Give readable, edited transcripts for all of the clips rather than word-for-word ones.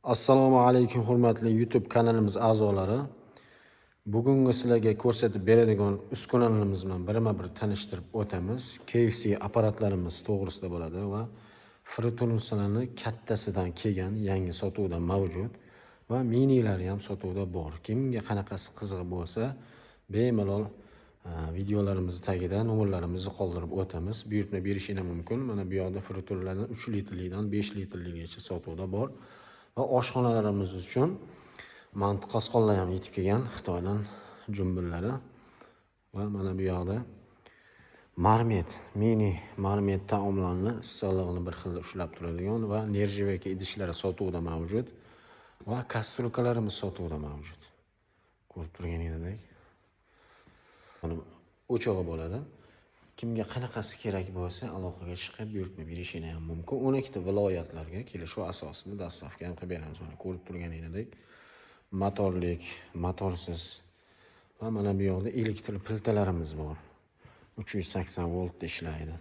Assalomu alaykum, hurmatli YouTube kanalimiz a'zolari. Bugungi sizlarga ko'rsatib beradigan uskunalarimiz bilan birma-bir tanishtirib o'tamiz. KFC apparatlarimiz to'g'risida bo'ladi va friturusalarni kattasidan kelgan yangi sotuvda mavjud va minilari ham sotuvda bor. Kimga qanaqasi qiziq bo'lsa, bemalol videolarimiz tagida nomerlarimizni qoldirib o'tamiz. Buyurtma berishinglar mumkin. Mana bu yoqda friturlardan 3 litrlikdan 5 litrligacha sotuvda bor. Va oshxonalarimiz uchun manti qosqonlar ham yetib kelgan Xitoydan jumbullari. Va mana bu yoqda Marmet, mini Marmet taomlarni issiqligini bir xil ushlab turadigan va нержавейка idishlari sotuvda mavjud va kastrulkalarimiz sotuvda mavjud. Ko'rib turganingizdek. Buni o'chog'i bo'ladi. Kimga qanaqasi kerak bo'lsa, aloqaga chiqib buyurtma berishinglar ham mumkin. 12 ta viloyatlarga kelishuv asosida доставка ham qilib beramiz. Mana ko'rib turganingizdek, motorlik, motorsiz va mana bu yoqda elektr plitalarimiz bor. 380 voltda ishlaydi.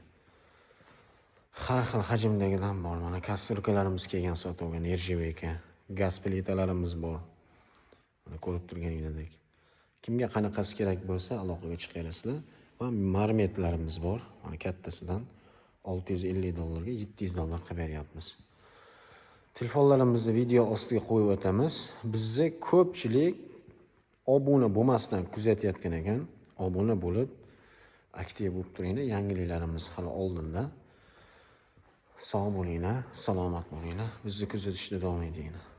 Har xil hajmdagidan bor. Mana kastrulkalarimiz kelgan sotuvga, нержавейка, gaz plitalarimiz bor. Mana ko'rib turganingizdek. Kimga qanaqasi kerak bo'lsa, aloqaga chiqarasizlar. Va Marmetlarimiz bor. Mana kattasidan 650 dollarga 700 dollar qilib beryapmiz. Telefonlarimizni video ostiga qo'yib o'tamiz. Bizni ko'pchilik obuna bo'lmasdan kuzatayotgan ekan. Obuna bo'lib, aktiv bo'lib turinglar. Yangiliklarimiz hali oldinda. Sog' bo'linglar, salomat bo'linglar. Bizni kuzatishda davom etinglar.